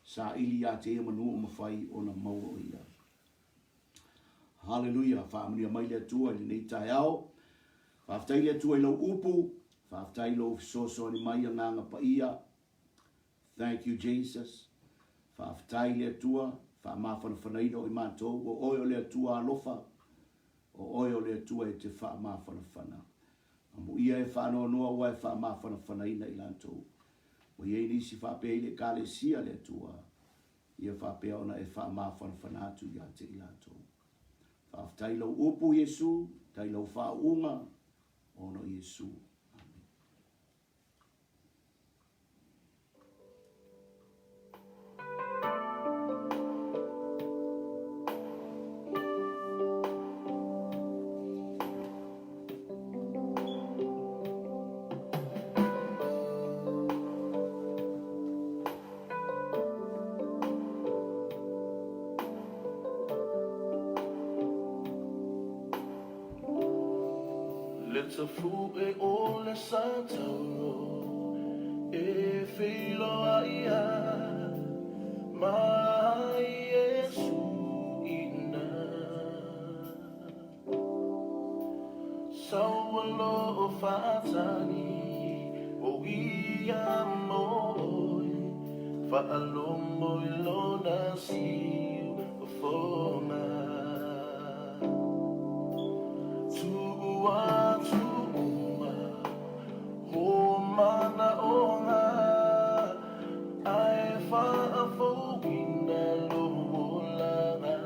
A: saili ia te ia manu o mafai ona maua o ia. Haleluia! Faamanuia mai le Atua i lenei taeao. Faafetai le Atua i lau upu, faafetai i lou fesoasoani mai Agaga Paia. Thank you Jesus. Faafetai le Atua, faamafanafanaina o i matou, o oe o le Atua alofa, o oe o le Atua e te faamafanafana. Amuia e faanoanoa ua e faamafanafanaina i latou. Ua i ai nisi faapea i le Ekalesia le Atua, ia faapea ona e faamafanafana atu ia te i latou. Faafetai i lau upu, Iesu, faafetai i lau faauuga, ona o Iesu. Amene.
B: tafuʻe o le satauro e feiloai ai ma Iesu i ina. Sau o loo faatali o ia mo oe, faalogo i lona siufofoga. Tuu atu uma o manaoga, ae faafouina lou olaga.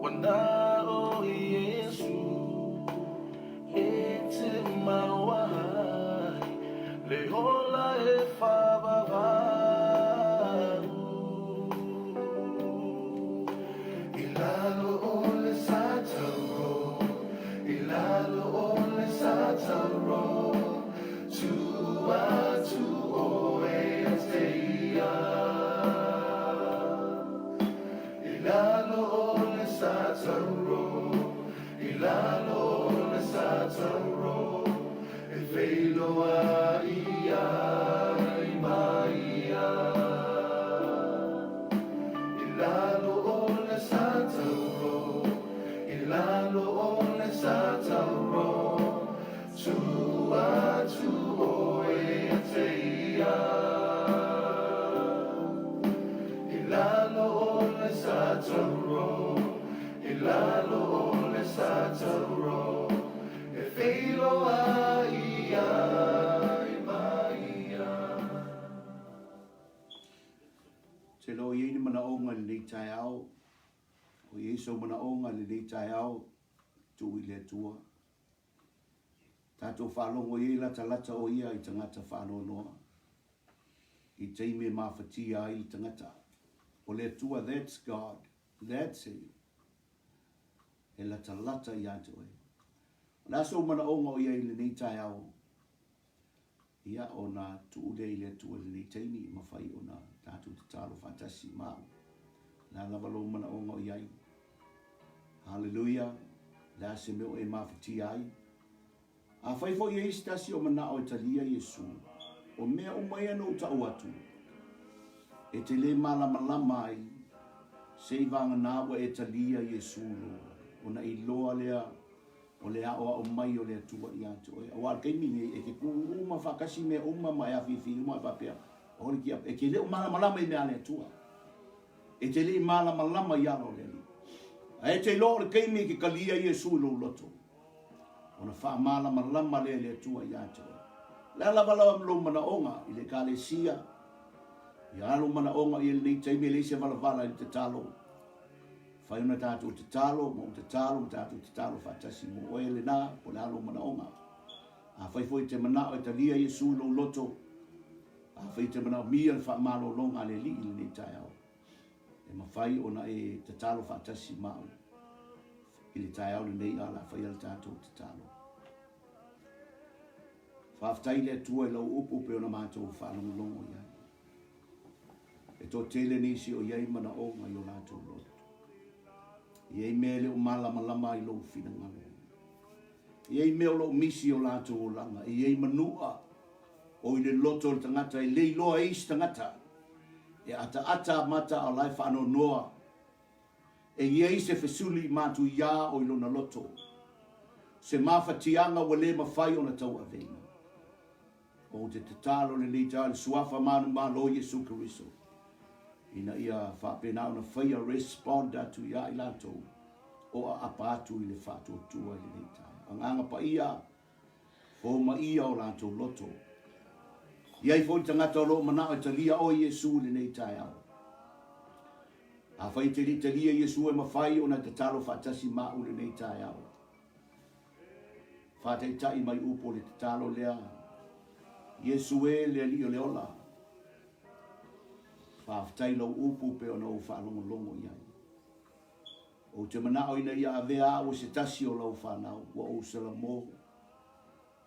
B: Ua na o Iesu e te maua ai le ola e faavavau. I lalo o le satauro, i lalo o le satauro, tuu atu oe ia te ia. I lalo o le satauro, i lalo o le satauro, e feiloai ai ma ia. I lalo o le satauro, i lalo o le satauro, tuu atu oe ia te ia. I lalo o le satauro, i lalo o le satauro, e feiloai ai ma ia.
A: Ou te iloa o i ai ni manaoga i lenei taeao, o i ai sou manaoga i lenei taeao, tuu i le Atua. Tatou faalogo i ai latalata o Ia i tagata faanoanoa, i taimi e mafatia ai le tagata. O le Atua, that's God, that's Him. E latalata ia te oe. O le a sou manaoga o i ai i lenei taeao? Ia, ona tuu lea i le Atua i lenei taimi, e mafai ona tatou tatalo faatasi ma au. O le a lava lou manaoga o i ai? Haleluia! O le a se mea o e mafatia ai? Afai foi e i ai se tasi o manao e talia Iesu, o mea uma ia na ou tau atu, e te le malamalama ai, se i vagana ua e talia Iesu i lou ola, ona iloa lea o le aoao mai o le Atua ia te oe. Aua o le taimi lenei, e te kū uma faatasi mea uma ma e afiafi uma e faapea, o le kia, e te le o malamalama i mea a le Atua. E te le i malamalama i ala o le Alii. Ae e te iloa o le taimi e te talia Iesu i lou loto, ona faamalamalama lea e le Atua ia te oe. O le a lava lava lou manaoga i le Ekalesia, ia lou manaoga i lenei taimi e leai se valavala i le tatalo. Fai ona tatou tatalo ma ou tatalo ma tatou tatalo faatasi mo oe lena, po o le a lou manaoga. Afai foi e te manao e talia Iesu i lou loto, afai e te manaomia le faamalologa a le Alii i lenei taeao, e mafai ona e tatalo faatasi ma au i le taeao lenei a o le a faia le tatou tatalo. Faafetai i le Atua i lau upu pei ona matou faalogologo i ai. E toatele nisi o i ai manaoga i o latou loto. E i ai mea e le o malamalama ai lou finagalo. E i ai mea o lo o misi i o latou olaga. E i ai manua o i le loto o le tagata e le iloa e isi tagata. E ataata a mata a o la e faanoanoa. E i ai se fesuli matuiā o i lona loto. Se mafatiaga ua le mafai ona tauaveina. Ou te tatalo lenei taeao i le Suafa manumalo o Iesu Keriso, ina ia faapena ona faia respond atu ia i latou o aapa atu i le faatuatua i lenei taeao. Agaga Paia, fomaia o latou loto. I ai foi le tagata o lo o manao e talia oe Iesu i lenei taeao. Afai e te le i talia Iesu e mafai ona e tatalo faatasi ma au i lenei taeao. Faataitai mai upu o le tatalo lea, Iesu e, le Alii o le ola, faafetai lou upu pei ona ou faalogologo i ai. Ou te manao ina ia avea au e se tasi o lau fanau, ua ou salamo,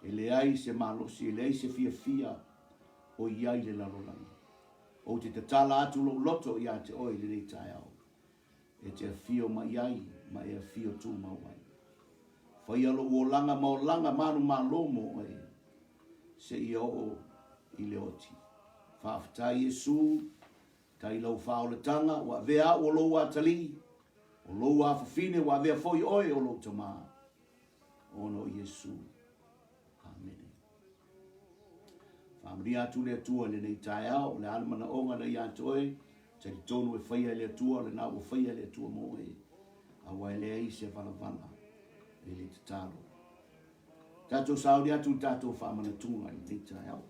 A: e leai se malosi, e leai se fiafia o i ai le lalolagi. Ou te tatala atu lou loto ia te oe i lenei taeao. E te afio mai ai ma e afio tumau ai. Faia lou olaga ma olaga manumalo mo oe, seia oo i le oti. Faafetai Iesu, tai lau faaolataga, ua avea au o lou atalii, o lou afafine, ua avea foi oe o lou tama. Ona o Iesu. Amene. Faamanuia atu le Atua i lenei taeao, o le a le manaoga na ia te oe, talitonu e faia e le Atua, o lena ua faia e le Atua mo oe, aua e leai se valavala i le tatalo. Tatou sauni atu i le tatou faamanatuga i lenei taeao.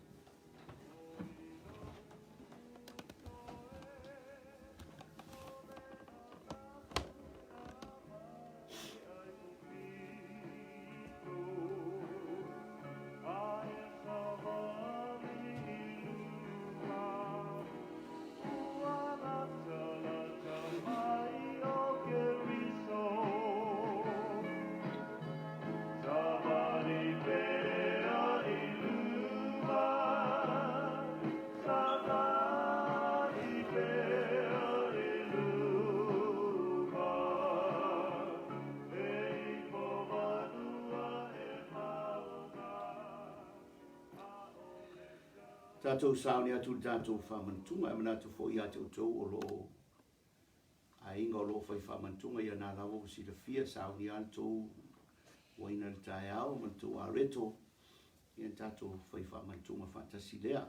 A: Tatou sauni atu i le tatou faamanatuga, e manatu foi ia te outou o lo o aiga o lo o fai faamanatuga, ia na lava ua silafia, sauni lava le tou uaina i le taeao ma le tou areto, ia tatou fai faamanatuga faatasi lea.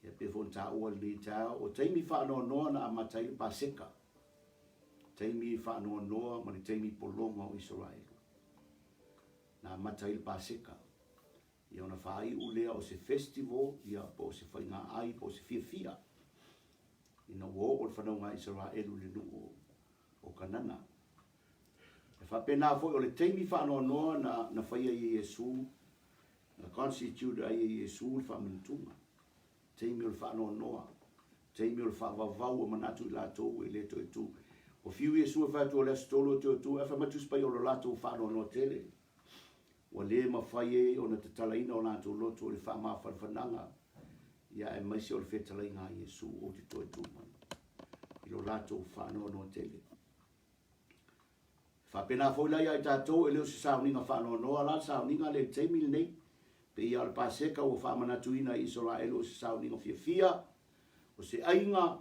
A: Ia pei foi ona taua i lenei taeao, o taimi faanoanoa na amata ai le Paseka, taimi faanoanoa ma le taimi pologa o Isaraelu na amata ai le Paseka. Ia ona faaiu lea o se festival, ia po o se faiga ai po o se fiafia ina ua oo le fanauga a Isaraelu i le nuu o Kanana. E faapena foi o le taimi faanoanoa na, na faia ai e Iesu, na constitute ai e Iesu le faamanatuga. Taimi o le faanoanoa, taimi o le faavavau o manatu i latou e le toe tu. Ua fiu Iesu e fai atu o le Aso Tolu e toe tu, ae fai mai Tusi Paia o lo latou faanoanoa tele. Ua le mafai ai ona tatalaina o latou loto i le faamafanafanaga, ia aemaise o le fetalaiga a Iesu ou te toe tu mai i lo latou faanoanoa tele. E faapena foi la ia i tatou, e le o se sauniga faanoanoa la le sauniga lea i le taimi lenei. Pei lava o le Paseka ua faamanatuina i Isaraelu o se sauniga fiafia, o se aiga,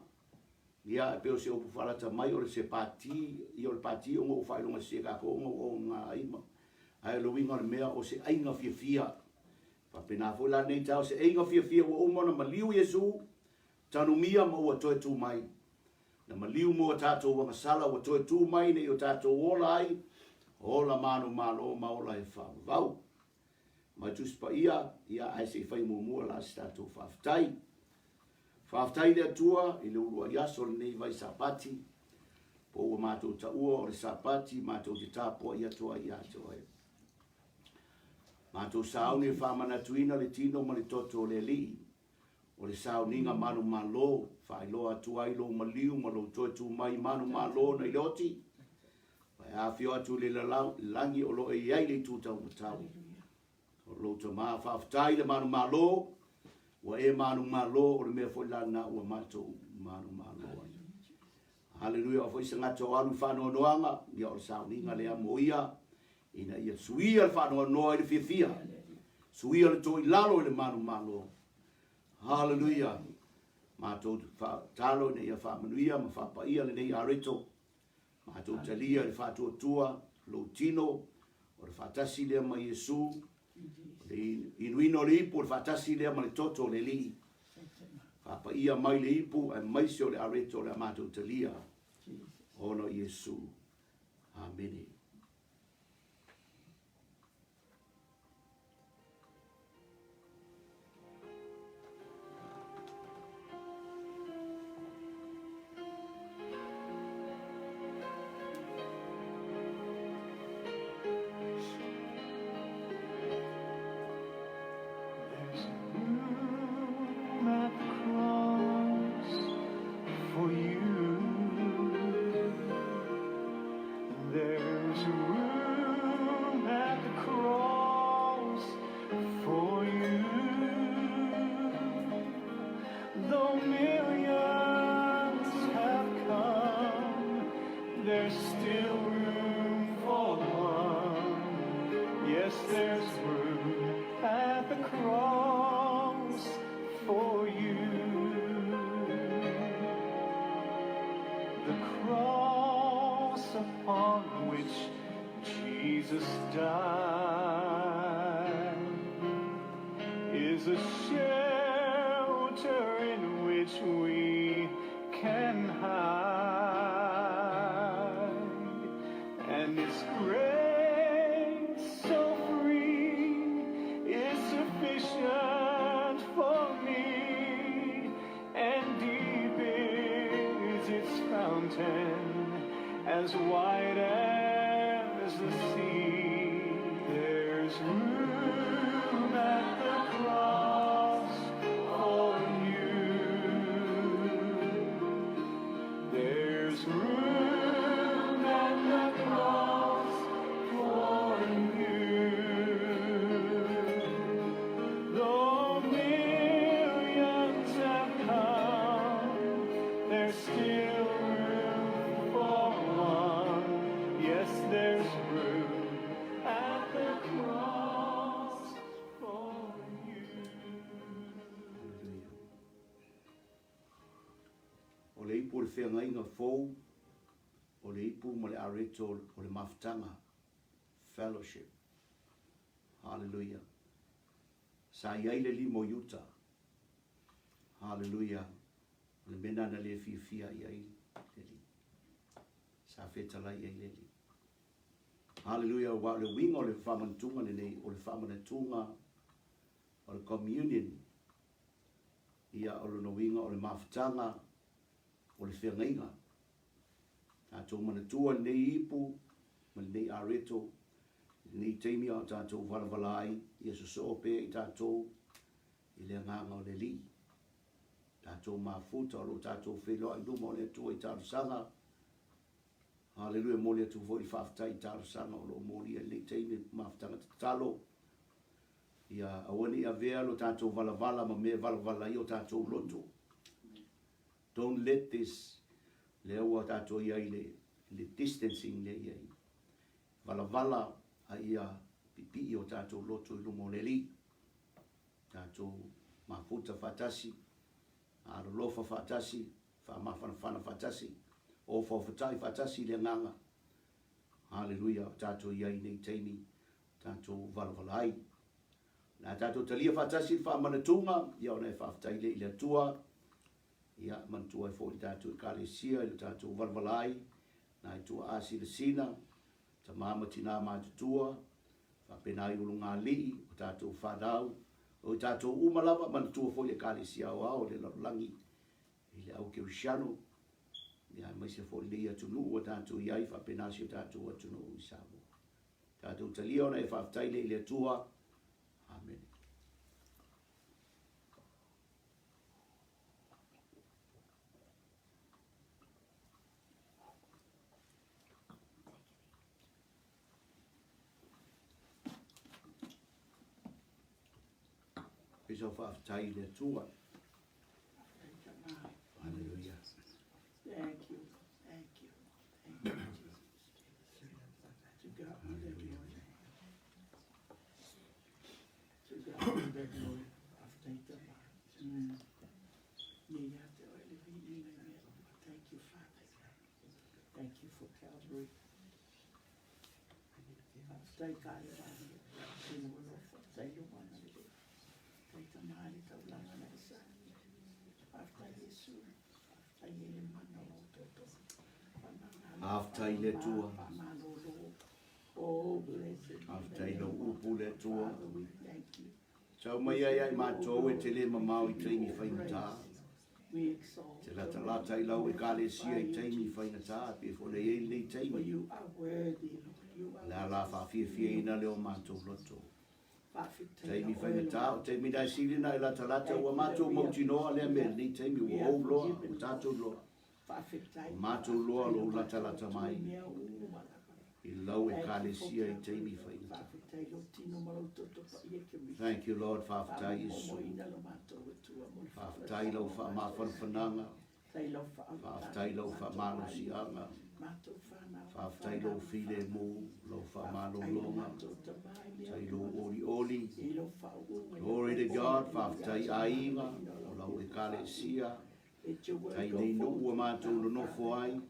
A: ia, e pei o se upu faalata mai o le se pati, ia o le pati ona ua faailoga sese tatou ona ua ogaga ai ma, ae o le uiga o le mea o se aiga fiafia. E faapena foi la lenei taeao, o se aiga fiafia ua uma ona maliu Iesu, tanumia ma ua toe tu mai. Na maliu mo a tatou agasala ua toe tu mai nei o tatou ola ai, ola manumalo ma ola e faavavau. Mai Tusi Paia, ia ae se i fai muamua la se tatou faafetai. Faafetai i le Atua i le uluai aso o lenei vai Sapati, po ua matou taua o le Sapati matou te tapuai atu ai ia te oe. Matou sauni e faamanatuina le tino ma le toto o le Alii, O le sauniga manumalo, faailoa atu ai lou maliu ma lou toe tu mai manumalo nai le oti, ma e afio atu i le lagi o lo o i ai le itu taumatau. O lou tama, faafetai le manumalo, ua e manumalo, o le mea foi la lena ua matou manumalo ai. Haleluia, o foi se gata o alu i faanoanoaga, ia o le sauniga lea mo ia, ina ia suia le faanoanoa i le fiafia, suia le toilalo i le manumalo. Haleluia, matou tatalo ina ia faamanuia ma faapaia lenei areto, matou talia i le faatuatua lou tino, o le faatasi lea ma Iesu, o le inuina o le ipu, o le faatasi lea ma le toto o le Alii. Faapaia mai le ipu aemaise o le areto o le a matou talia ona o Iesu. Amene.
B: There's a room at the cross for you. There's Jesus died is a shelter in which we can hide, and His grace so free is sufficient for me, and deep is its fountain, as wide as the sea. There's room at the cross for you. There's room at the cross for you. Though millions have come, there's still room for one. Yes, there's room at the cross for you.
A: Hallelujah. O le ipu o le feagaiga fou, o le ipu ma le areto o le mafutaga, fellowship. Hallelujah. Sa i ai le lima o Iuta. Hallelujah. O le mea lena na le fiafia i ai le Alii. Sa fetalai i ai le Alii. Hallelujah. Aua o le uiga o le faamanatuga lenei, o le faamanatuga o le communion, ia o lona uiga o le mafutaga o le feagaiga. Tatou manatua lenei ipu ma lenei areto i lenei taimi a o tatou valavala ai, ia sosoo pea i tatou i le agaga o le Alii. Tatou mafuta o lo o tatou feiloai i luma o le Atua i talosaga. Haleluia, momoli atu foi le faafetai i talosaga o lo o molia i lenei taimi, mafutaga tatalo. Ia aua ne i avea lo tatou valavala ma mea e valavala ai o tatou loto. Don't let this, lea ua tatou i ai i le distancing lea i ai. Valavala a ia pipii o tatou loto i luma o le Alii. Tatou mafuta faatasi, alolofa faatasi, faamafanafana faatasi, ofaofatai faatasi i le agaga. Haleluia, o tatou i ai i nei taimi, tatou valavala ai. O le a tatou talia faatasi le faamanatuga, ia ona e faafetai lea i le Atua, ia manatua ai foi le tatou Ekalesia i le tatou valavala ai, nai tuaa sinasina, tama ma tinā matutua, faapena i ulugalii, o tatou fanau, o i tatou uma lava, manatua foi le Ekalesia aoao i le lalolagi i le au kerisiano, ia aemaise foi lenei atunuu ua tatou i ai, faapena si o tatou atunuu i Samoa. Tatou talia ona e faafetai lea i le Atua. Amene. Pei sau faafetai i le Atua. Hallelujah.
C: Thank you. Thank you. Thank you, Jesus. To God be the glory. To God be the glory. Faafetai Tama. Ia ia te oe le viiga i mea uma. Thank you, Father. Thank you for Calvary. Faafetai Kalevale. I lou alofa. Faafetai lou agalelei. Faafetai Tama i le taulaga na e sagi. Faafetai Iesu. Faafetai e le mana o lou toto.
A: Faafetai i le Atua.
C: Faamalolo. Oh, blessed be the
A: Faafetai i
C: name
A: lau
C: of
A: upu le Atua.
C: Father, we thank you.
A: Sau mai ai ia i matou e te le mamao i taimi faigata.
C: We exalt
A: Te
C: your
A: latalata i
C: name.
A: lau Ekalesia i
C: Magnify you,
A: taimi
C: Jesus.
A: faigata, pei foi ona i ai lenei
C: For
A: taimi.
C: you are worthy, Lord. You
A: O
C: are
A: le a la
C: worthy.
A: faafiafiaina lea o matou loto.
C: Faafetai
A: Taimi
C: oe,
A: faigata,
C: Lord.
A: o taimi na e sili ona e latalata,
C: Thank
A: ua
C: you that
A: matou
C: we are
A: mautinoa lea
C: we
A: mea i
C: are
A: lenei taimi,
C: we
A: ua
C: are
A: ou loa, ua
C: forgiven,
A: tatou
C: Lord.
A: loa.
C: Faafetai,
A: Ua matou loa
C: faafetai
A: lou
C: lo matou
A: latalata
C: Atua
A: mai
C: i mea uma lava.
A: i lau
C: Thank you for
A: Ekalesia i
C: Calvary,
A: taimi
C: Lord.
A: faigata.
C: Faafetai lou tino ma lou toto paia Keriso.
A: Thank you Lord, faafetai Iesu.
C: Faamomoina lo matou Atua mo le
A: Faafetai lau
C: faalasina o matou
A: faamafanafanaga.
C: Faafetai lau faautaga
A: Faafetai
C: i
A: lau
C: matou aiga,
A: faamalosiaga.
C: matou fanau ma
A: Faafetai lou
C: fanau ma
A: filemu,
C: fanau.
A: lou
C: Faafetai lo
A: faamalologa.
C: matou tama i mea
A: Faafetai lou
C: uma
A: olioli.
C: i lou faauuga ia
A: Glory to
C: popole
A: God,
C: i
A: faafetai
C: aso
A: aiga
C: maloloina o
A: o
C: lau
A: lau
C: pepa
A: Ekalesia.
C: faauuga. Let your word
A: Tai
C: go
A: nei nuu
C: forth
A: ua matou
C: now,
A: nonofo
C: Father
A: ai,
C: God,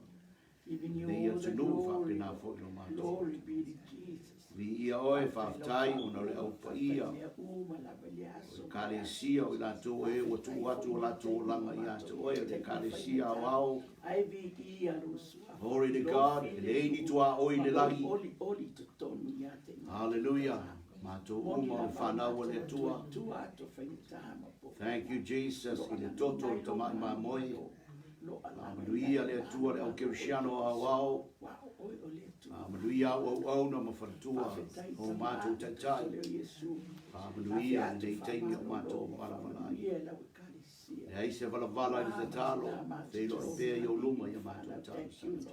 C: giving you
A: nei
C: all the
A: atunuu
C: glory,
A: faapena
C: Lord.
A: foi lo matou
C: Glory
A: loto.
C: be to Jesus.
A: Viia oe, faafetai ona o le Au Paia, o Ekalesia o i latou e ua tuu atu o latou olaga ia te oe, o le Ekalesia aoao. Glory to God, e leai ni tuaoi i le lagi. Hallelujah. Matou uma o le fanau a le Atua. Thank you Jesus i le toto o le tamai mamoe. Faamanuia le Atua le au kerisiano aoao. Faamanuia au auauna ma faletua o matou taitai. Faamanuia lenei taimi o matou valavala ai. Leai se valavala i le tatalo, feiloai pea i ou luma ia matou talosaga.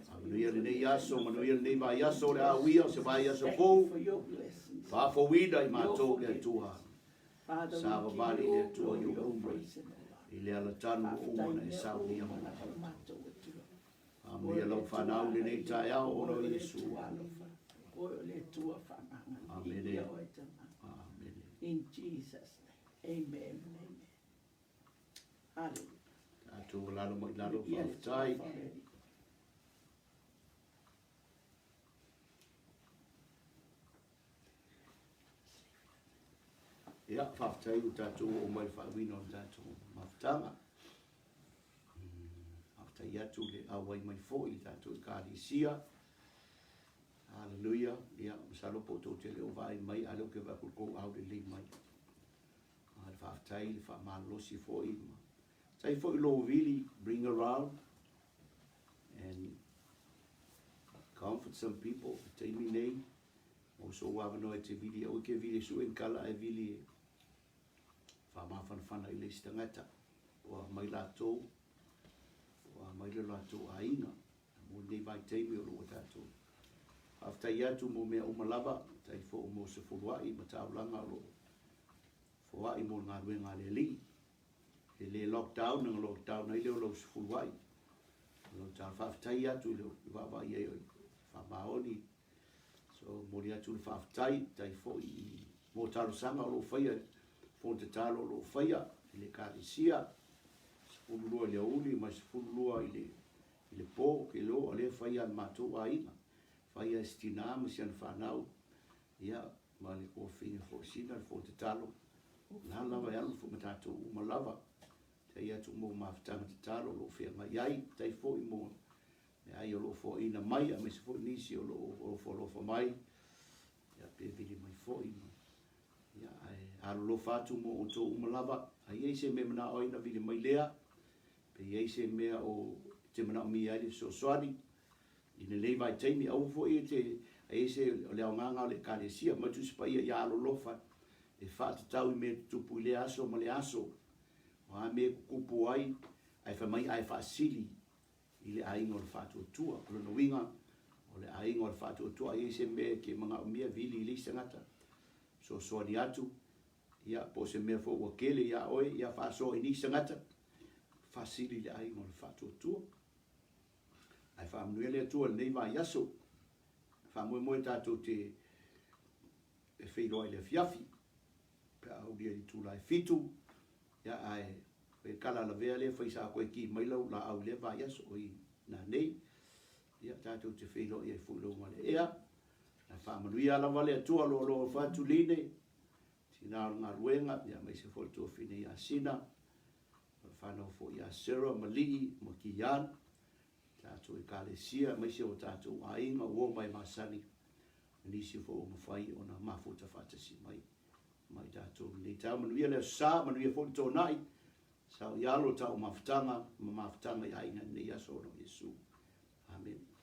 A: Faamanuia lenei aso, manuia lenei vaiaso o le a uia o se vaiaso fou. Faafouina i matou le Atua. Savavali i le Atua i ou luma i le alatanu ua uma ona e saunia mo matou. Faamanuia lau fanau i lenei taeao ona o Iesu. Amene. Amene.
C: In Jesus name. Amen. Amen. Hallelujah.
A: Tatou lalo mai lalo faafetai. Ia, faafetai ua tatou oo mai i le faauiina o le tatou mafutaga. Faafetai atu le auai mai foi i le tatou Ekalesia. Haleluia. Ia, masalo po o tou te le o vaai mai, a o lea ou te vaai atu i le tou aulelei mai. A le faafetai le faamalolosi foi. Faafetai foi lou vili, bring around and comfort some people. I taimi nei, mo sou avanoa e te vili, aua e te vili e sue ni tala ae vili e faamafanafana i le isi tagata. Ua mai latou, ua mai le latou aiga. Mo lenei vaitaimi o lo o tatou faafetai atu mo mea uma lava, faafetai foi mo se fuluai ma taulaga o lo o foai mo le galuega a le Alii. E le lockdown, na lockdown ai lea o lau sefuluai. O lau tala faafetai atu i le vaavaai ai o faamaoni. So, momoli atu le faafetai, faafetai foi i mo talosaga o lo o faia, fono tatalo o lo o faia i le Ekalesia, 12 i le aoauli ma 12 i le i le po, ke iloa o lea e faia e le matou aiga, faia e si tina ma si ana fanau, ia, ma le tuafafine foi sina le fono tatalo, la lava e alu foi ma tatou uma lava. Faafetai atu mo mafutaga tatalo o lo o feagai ai, faafetai foi mo meaai o lo o foaina mai, aemaise foi nisi o lo o alofa mai, ia, pe vili mai foi ma, ia, ae alolofa atu mo outou uma lava. A i ai se mea e manao ai ona vili mai lea, pe i ai se mea o te manaomia ai le fesoasoani i lenei vaitaimi, aua foi e te, a i ai se, o le aogaga o le Ekalesia, mai Tusi Paia ia alolofa e faatatau i mea e tutupu i lea aso ma lea aso, o a mea e tutupu ai, ae fai mai ae faasili i le aiga o le faatuatua. O lona uiga, o le aiga o le faatuatua, a i ai se mea e te manaomia, vili i le isi tagata, fesoasoani atu, ia, po o se mea foi ua tele iā oe, ia faasoa i nisi tagata, faasili i le aiga o le faatuatua. Ae faamanuia le Atua i lenei vaiaso. Faamoemoe tatou te e feiloai i le afiafi, pe a aulia i le itula e 7, ia ae e kala lavea lea fai sa koe ki mai lau laau i lea vaiaso o i nanei. Ia tatou te feiloai ai foi i luga o le ea. Ae faamanuia lava le Atua loaloa o fatu line, tina o le galuega, ia aemaise foi le tuafafine ia Sina, o le fanau foi ia Sarah ma Lii ma Kian, tatou Ekalesia, aemaise o tatou aiga ua oo mai masani, ma nisi foi ua mafai ona mafuta faatasi mai ma i tatou i lenei taeao. Manuia le aso sa, manuia foi le toonai, sao i alo tau mafutaga ma mafutaga i aiga i lenei aso ona o Iesu. Amene.